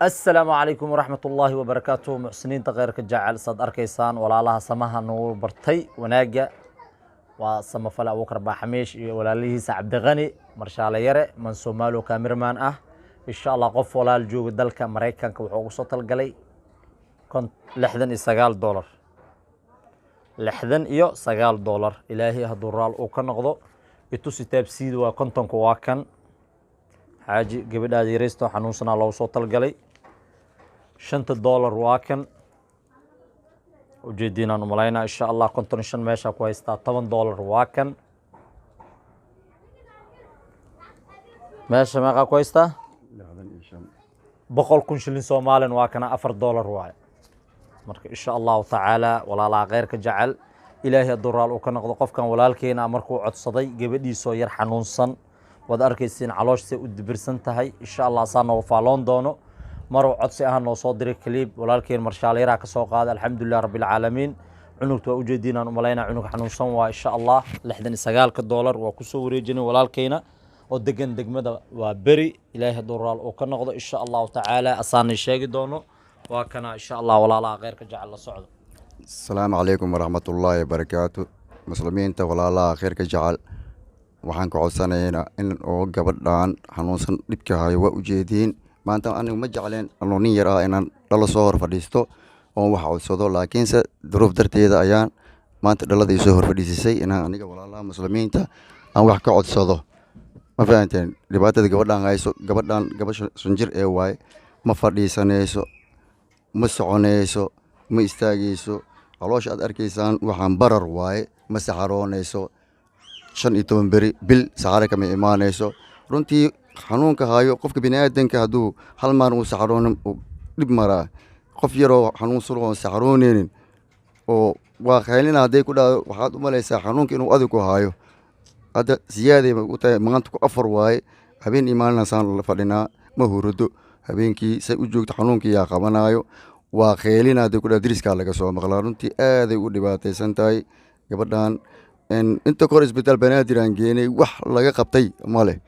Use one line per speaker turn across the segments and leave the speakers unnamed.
Asalaamu calaykum waraxmat ullaahi wabarakaatuh. Muxsiniinta kheyrka jecel, saad arkaysaan, walaalaha samaha nagu bartay wanaagga waa Samafale Abuukar Baaxamiish iyo walaalihiisa Cabdiqani Marshaale Yare Mansomaalo, cameraman ah. Insha Allah, qof walaal jooga dalka Maraykanka wuxuu ugu soo talgalay $69, $69. Ilaahay hadduu raal uu ka noqdo, itusi taabsiida waa 50-ka. Waa kan xaaji, gabadhaada yareysto xanuunsanaa loogu soo talgalay. $5 waa kan, ujeediinaan umalaynaa. Insha Allah, 55 meeshaa ku haystaa. $10 waa kan meesha. Meeqaa ku haystaa?
65.
100,000 shilin Soomaalin waa kana, $4 waaye. Marka, insha Allahu tacaala, walaalaha kheyrka jecel, Ilaahay hadduu raal uu ka noqdo, qofkan walaalkeena markuu codsaday gabadhiisoo yar xanuunsan, waad arkaysiin calooshsay u dibirsan tahay. Insha Allah, saa nooga faaloon doono maruu codsi ahaan noo soo diray clip. Walaalkeen Marshaal yaraa ka soo qaaday. Alxamdulilah rabbilcaalamiin. Cunugta waa ujeediinaan umalaynaa, cunug xanuunsan waa. Insha Allah, $69 waa kusoo wareejinay walaalkeyna oo degan degmada waa Beri. Ilaahay hadduu raal uu ka noqdo, insha Allahu tacaala, asaanay sheegi doono. Waa kana. Insha Allah, walaalaha kheyrka jecel, la socdo.
Asalaamu calaykum waraxmatullaahi wabarakaatu. Muslimiinta, walaalaha kheyrka jecel, waxaan ka codsanaynaa in oo gabadhan xanuunsan dhibka hayo waa ujeediin. Maanta anigu ma jecleen anoo nin yar ah inaan dhalo soo hor fadhiisto oon wax codsado, laakiinse duruuf darteeda ayaan maanta dhalada isoo hor fadhiisisay inaan aniga walaalaha muslimiinta aan wax ka codsado. Ma fahanteen dhibaatada gabadhan hayso? Gabadhan gabadh 5 jir ee waaye. Ma fadhiisanayso, ma soconayso, ma istaagayso. Caloosha aad arkaysaan waxaan barar waaye. Ma saxaroonayso 15 beri, bil saxaro kama imaanayso. Runtii xanuunka hayo, qofka biniaadanka hadduu hal maalin uu saxaroonin uu dhib maraa. Qof yaroo xanuunsan oon saxarooneynin oo waa qaylina hadday ku dhahdo, waxaad u malaysaa xanuunka inuu adig ku haayo. Hadda siyaaday u tahay. Maanta ku afar waaye. Habeen iyo maalina saan la fadhinaa, ma hurdo habeenkii. Say u joogto, xanuunkii yaa qabanaayo. Waa qaylina hadday ku dhahdo, diriskaa laga soo maqlaa. Runtii aaday u dhibaataysan tahay gabadhan. Inta kahor Isbitaal Banaadir aan geenay, wax laga qabtay ma leh.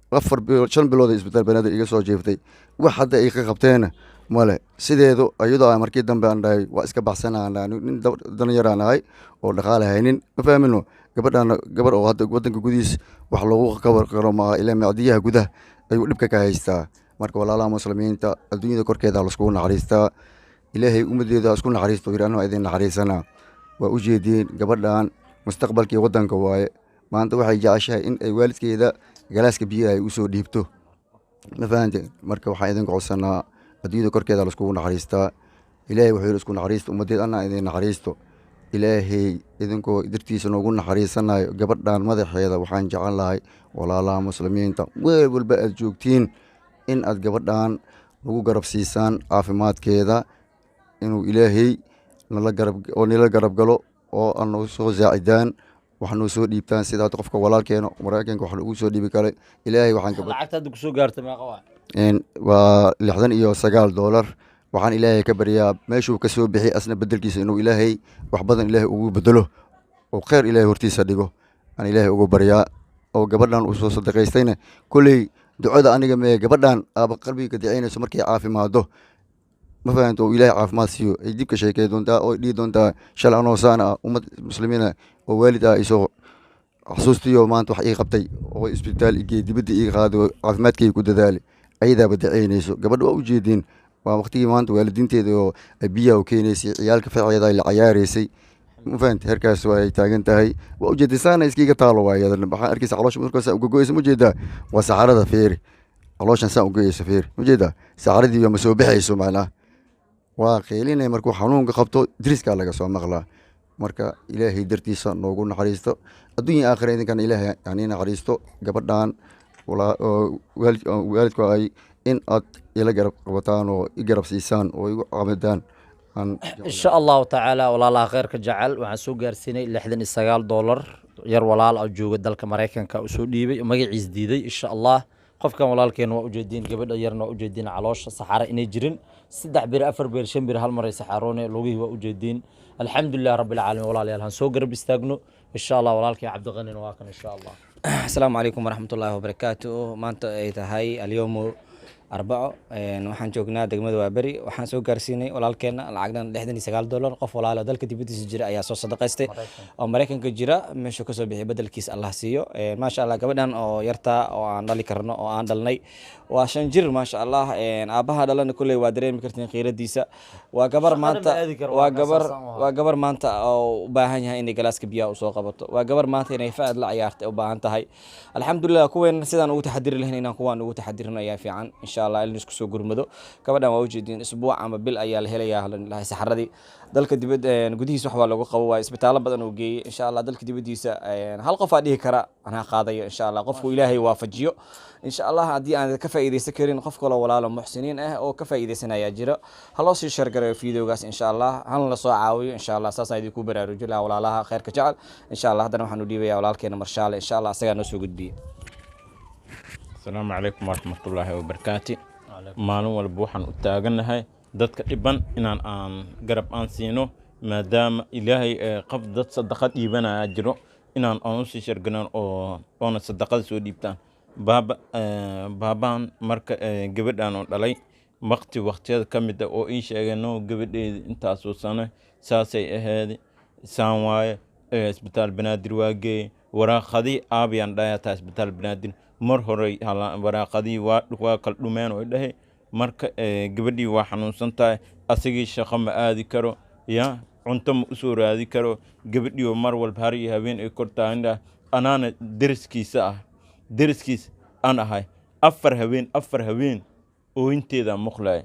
4 bilood, 5 bilood Isbitaal Banaadir iga soo jiiftay, wax hadda ay ka qabteena male. Sideedu iyadoo aan markii dambe aan dhahay waa iska baxsanaan, nin danyaraan ahay oo dhaqaale haynin. Ma fahmino gabadhan, gabar oo hadda wadanka gudihiis wax loogu qaban karo maaha, ilaa macdiyaha gudaha ayuu dhibka ka haystaa. Marka, walaalaha muslimiinta, adduunyada korkeeda laiskugu naxariistaa. Ilaahay ummadeeda isku naxariisto yidhi, anoo idin naxariisanaa. Waa u jeediin gabadhan mustaqbalkii wadanka waaye. Maanta waxay jeceshahay in ay waalidkeeda galaaska biyaha ay usoo dhiibto. Ma fahante? Marka waxaan idinka codsanaa, adduunyada korkeeda laiskugu naxariistaa. Ilaahay wuxuu yidhi, "Isku naxariisto ummadeed, anaa idin naxariisto." Ilaahay idinkoo dartiisa noogu naxariisanayo gabadhan madaxeeda, waxaan jecel lahay walaalaha muslimiinta, meel walba aad joogtiin, in aad gabadhan nagu garab siisaan caafimaadkeeda, inuu Ilaahay nala garab oo nila garab galo oo aad noo soo saacidaan, wax noo soo dhiibtaan, sida hadda qofka walaalkeena Maraykanka wax lagu soo dhiibi karay. Ilaahay waxaan ka
Lacagta hadda kusoo gaartay meeqa waa?
Waa $69. Waxaan Ilaahay ka baryaa meeshuu ka soo bixi asna bedelkiisa inuu Ilaahay wax badan Ilaahay ugu bedelo oo kheyr Ilaahay hortiisa dhigo aan Ilaahay ugu baryaa. Oo gabadhan uu soo sadaqaystayna, kolley ducada aniga mee, gabadhan aaba qalbiga ka duceynayso. Markay caafimaado, ma fahanto, oo Ilaahay caafimaad siiyo, ay dib ka sheekey doontaa oo dhihi doontaa, "Shalay anoo saan ah, ummad muslimiina oo waalid ah isoo xasuustiyo maanta wax ii qabtay oo isbitaal igey, dibadda ii qaaday oo caafimaadkayga ku dadaali." Ayadaaba daceynayso gabadha. Waa ujeediin, waa waqtigii maanta waalidiinteeda oo ay biyaha u keenaysay, ciyaalka faceeda ay la cayaareysay. Ma fahanti? Heerkaas waa ay taagan tahay. Waa ujeedin saana iskiga taalo waay. Waxaan arkaysa caloosha markaas ugagoysa. Ma ujeedaa? Waa saxarada, feeri. Calooshan saan ugoyeysa, feeri. Ma ujeedaa? Saxaradii ma soo baxayso macnaha. Waa qeylinaya markuu xanuunka qabto, diriskaa laga soo maqlaa. Marka Ilaahay dartiisa noogu naxariisto adduunya aakhira. Idinkana Ilaahay yani naxariisto gabadhan waalidku ay in aad ila garab qabataan oo i garab siisaan oo igu caabidaan aan.
Insha Allahu tacaala, walaalaha kheyrka jecel, waxaan soo gaarsiinay $69. Yar walaal oo jooga dalka Maraykanka usoo dhiibay, magaciis diiday. Insha Allah, qofkan walaalkeena waa ujeediin, gabadha yarna waa ujeediin, caloosha saxara inay jirin. 3 beri, 4 beri, 5 beri hal maray saxaaroone. Lugihii waa ujeediin. Alxamdulilah rabbil caalamiin. Walaalayaal, han soo garab istaagno, insha Allah. Walaalkii Cabdiqanina waa kan, insha Allah.
Asalaamu calaykum waraxmatullaahi wabarakaatu. Maanta ay tahay alyowmu Arbaco. Waxaan joognaa degmada Waaberi. Waxaan soo gaarsiinay walaalkeena lacagdan $69. Qof walaalo dalka dibadiisa jira ayaa soo sadaqaystay oo Maraykanka jira, meeshuu kasoo bixiyay bedelkiisa Allah siiyo. Maasha Allah, gabadhan oo yartaa oo aan dhali karno oo aan dhalnay waa 5 jir, maasha Allah. Aabbaha dhalana kulley waa dareemi kartiin khiiradiisa. Waa gabar maanta, waa gabar, waa gabar maanta oo u baahan yahay inay galaaska biyaha usoo qabato. Waa gabar maanta inay facad la ciyaartay u baahan tahay. Alxamdulilah, kuween sidaan ugu taxadiri lahayn inaan kuwaan ugu taxadirno ayaa fiican, insha Allah, in isku soo gurmado. Gabadhan waa ujeediin, isbuuc ama bil ayaa la helayaa lahay. Saxaradii dalka dibad gudihiisa wax waa lagu qabo, waa isbitaallo badan uu geeyey. Insha Allah, dalka dibadiisa hal qof aa dhihi kara anaa qaadayo. Insha Allah, qofku Ilaahay waafajiyo, insha Allah. Haddii aan ka faa'iidaysan karin, qof kaloo walaalo muxsiniin ah oo ka faa'iidaysanaya jiro, ha loo sii share gareeyo videogaas, insha Allah, hana la soo caawiyo, insha Allah. Saasaan idinku baraarujo lahaa, walaalaha khayrka jecel, insha Allah. Haddana waxaan u dhiibayaa walaalkeena Marshaale, insha Allah, asagaa noo soo gudbiyey.
Asalaamu calaykum waraxmatullaahi wabarakaati. Maalin walba waxaan u taagannahay dadka dhiban inaan aan garab aan siino, maadaama Ilaahay qof dad sadaqa dhiibanaya jiro, inaan aan usii sharganan oo oona sadaqada soo dhiibtaan. Baaba baabaan marka gabadhan oo dhalay waqti waqtiyada ka mid ah oo ii sheegay, no, gabadheedi intaasoo sano saasay ahayd, saan waaye, isbitaal Banaadir waa geeyey, waraaqadii aabiyaan dhahay, taa isbitaal Banaadir mar horey waraaqadii waa kala dhumeen oo dhahay. Marka gabadhii waa xanuunsan tahay, asagii shaqo ma aadi karo, ya cunto ma usoo raadi karo. Gabadhii oo mar walba har iyo habeen ay kor taagan, anaana deriskiisa ah, deriskiis aan ahay, 4 habeen, 4 habeen ooyinteeda maqlaya.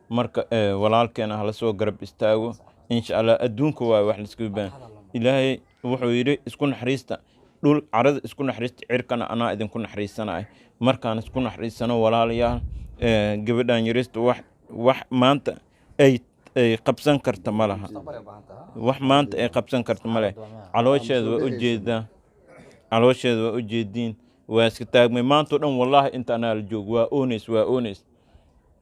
Marka walaalkeena hala soo garab istaago, insha Allah. Adduunka waay wax laisku baan. Ilaahay wuxuu yidhi: "Isku naxariista dhul carada, isku naxariista cirkana, anaa idinku naxariisanaya." Markaan isku naxariisano, walaalayaal, gabadhan yarista wax maanta ay qabsan karta ma laha, wax maanta ay qabsan karta ma leh. Caloosheeda waa ujeedaa, caloosheeda waa ujeediin, waa iska taagmay maantao dhan. Wallaahi, inta anaa la joogo waa ooneys, waa ooneys,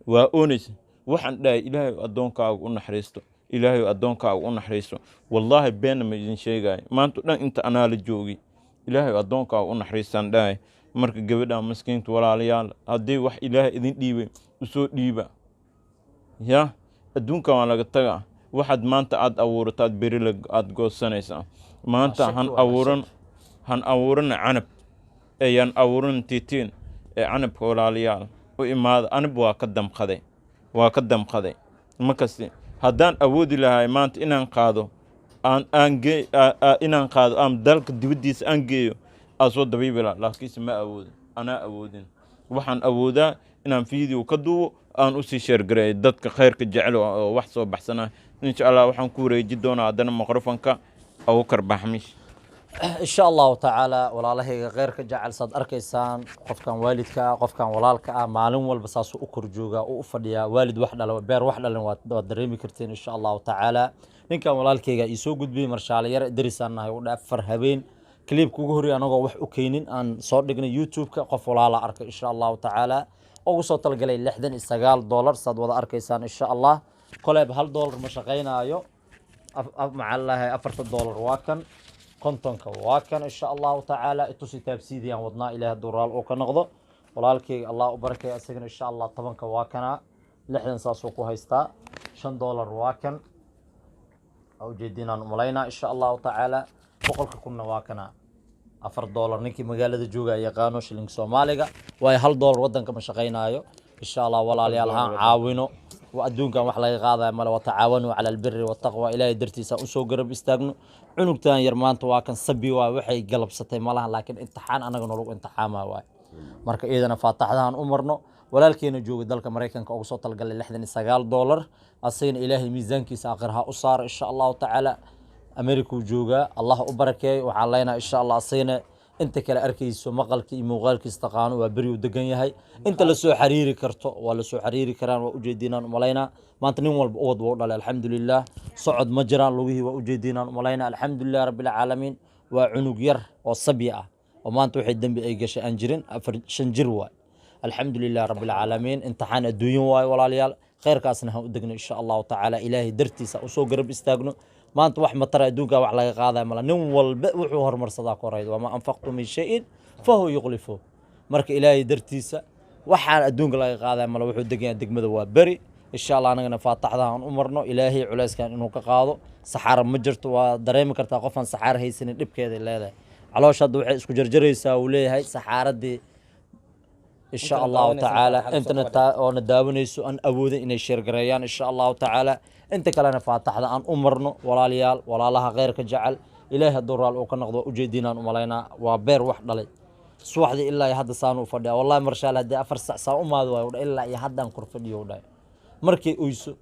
waa ooneys. Waxaan dhahay: "Ilaahay addoonkaaga u naxariisto, Ilaahay addoonkaaga u naxariisto." Wallaahi, beenna ma idin sheegayo, maanta dhan inta anaa la joogi, "Ilaahay addoonkaaga u naxariistaan" dhahay. Marka gabadha maskiinta, walaalayaal, haddii wax Ilaahay idin dhiibay usoo dhiiba. Ya adduunkan waa laga tagaa. Waxaad maanta aad abuurataad beri aad goosanaysaa. Maanta han abuuran, han abuurana canab, eyaan abuuran tiitiin ee canabka. Walaalayaal, u imaada. Anib waa ka damqaday, waa ka damqaday. Makasti haddaan awoodi lahay maanta inaan qaado, aan ge inaan qaado aan dalka dibaddiisa aan geeyo, aan soo dabiibi lahaa, laakiinse ma awoodin. Anaa awoodin. Waxaan awoodaa inaan video ka duubo, aan usii share gareeyo dadka khayrka jecel oo wax soo baxsanaa, insha Allah. Waxaan ku wareeji doonaa haddana microfonka Abukar Baxmish.
Insha Allahu tacaala, walaalahayga kheyrka jecel, saad arkaysaan, qofkan waalidka ah, qofkan walaalka ah, maalin walba saasuu u kor joogaa oo u fadhiyaa. Waalid wax dhala, beer wax dhalin, waad dareemi karteen, insha Allahu tacaala. Ninkan walaalkayga ii soo gudbiyey, Marshaale yar, derisaan nahay, u dha 4 habeen clipka ugu horreeyay anagoo wax u keenin aan soo dhignay YouTube-ka, qof walaala arkay, insha Allahu tacaala, ugu soo talagalay $69, saad wada arkaysaan, insha Allah. Koleyba $1 ma shaqaynaayo. Maxaa lalahay, $4 waa kan, 50-ka waa kan, insha Allahu tacaala. Itusi taabsiidiyaan wadnaa, Ilaah hadduu raal uu ka noqdo. Walaalkeyga Allah u barakeeya isagana, insha Allah. 10-ka waa kanaa, 60 saasuu ku haystaa. $5 waa kan, waa ujeedinaan umalaynaa, insha Allahu tacaala. 100,000-na waa kana, $4. Ninkii magaalada jooga yaqaano shilinka Soomaaliga waayo, $1 wadanka ma shaqaynaayo, insha Allah. Walaalayaal, haan caawino. Wa adduunkan wax laga qaadaya male. Watacaawanuu cala albiri wataqwa. Ilaahay dartiisa aan usoo garab istaagno cunugtan yar. Maanta waa kan sabi waay, waxay galabsatay malaha, laakiin imtixaan anaga nolagu imtixaama waay. Marka iyadana faataxdahan u marno. Walaalkeena jooga dalka Maraykanka ugu soo talagalay $69, asagana Ilaahay miisaankiisa aakhir ha u saaro, insha Allahu tacaala. Amerikuu joogaa, Allah u barakeeyo. Waxaan leenahay, insha Allah, asagana inta kale arkayso maqalka iyo muuqaalkiisa taqaano, waa beri uu degan yahay. Inta lasoo xariiri karto waa lasoo xariiri karaan. Waa ujeedinaan umalaynaa, maanta nin walba ubad waa u dhalay, alxamdulilah. Socod ma jiraan, lugihii waa ujeedinaan umalaynaa. Alxamdulilah rabbilcaalamiin. Waa cunug yar oo sabyi ah oo maanta waxay dembi ay gashay aan jirin, 4, 5 jir waay. Alxamdulilah rabbilcaalamiin. Imtixaan adduunyo waayo, walaalayaal. Khayrkaasna han u degno, insha Allahu tacaala. Ilaahay dartiisa usoo garab istaagno. Maanta wax matara adduunka wax laga qaadaya mala. Nin walba wuxuu horumarsadaa korayd. Wamaa anfaqtu min shayin fahuwa yukhlifu. Marka Ilaahay dartiisa Waxaan adduunka laga qaadaya male. Wuxuu degan yahay degmada waa Beri. Insha Allah anagana faataxda aan u marno, Ilaahay culeyskan inuu ka qaado. Saxaara ma jirto, waa dareemi kartaa qofaan saxaara haysanin dhibkeeday leedahay. Caloosha hadda waxay isku jarjaraysaa, uu leeyahay, saxaaradii. Insha
Intana
Allahu
daawanaysa
tacaala
faataxada soo
intana
qabadha.
taa oona daawanayso aan awoodin inay sheergareeyaan, insha Allahu tacaala inta kalena faataxda aan u marno. Walaalayaal, walaalaha kheyrka jecel, Ilaahay hadduu raal uu ka noqdo, ujeediinaan u malaynaa waa beer wax dhalay. Subaxdii ilaa iyo hadda saan u fadhiya, wallahi marshaal haddii 4 sac saa u maadi waayo udhahay, ilaa iyo haddaan kor fadhiyo udhahay. Markii uyso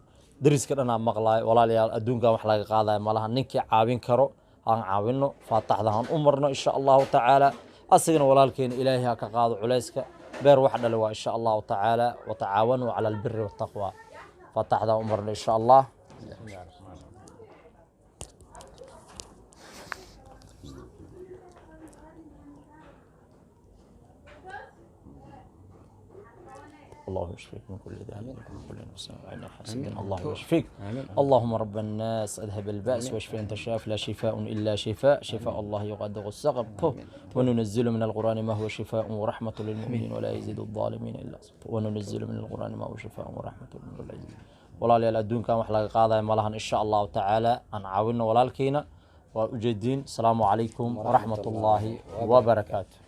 dariska dhanaa maqlaayo. Walaalayaal, adduunkan wax laga qaadayo malaha. Ninkii caawin karo aan caawino, faataxda aan u marno, insha Allahu tacaala asagana walaalkeena Ilaahay ha ka qaado culayska. Beer wax dhale waa, insha Allahu tacaala. Watacaawanuu cala albiri wattaqwa. Faataxda aan u marno, insha Allah. اللهم اشفيك من كل داء ومن كل نفس وعين حاسد. اللهم اشفيك. اللهم رب الناس اذهب البأس واشف انت الشاف، لا شفاء الا شفاء، شفاء الله يغادر السقم. وننزل من القرآن ما هو شفاء ورحمة للمؤمنين ولا يزيد الظالمين الا سوءا. وننزل من القرآن ما هو شفاء ورحمة للمؤمنين ولا يزيد. Walaalayaal, adduunkan wax laga qaadaya malahan. Insha Allahu tacaala aan caawino walaalkiina. Waa ujeediin. Asalaamu calaykum waraxmat ullaahi wabarakaatu.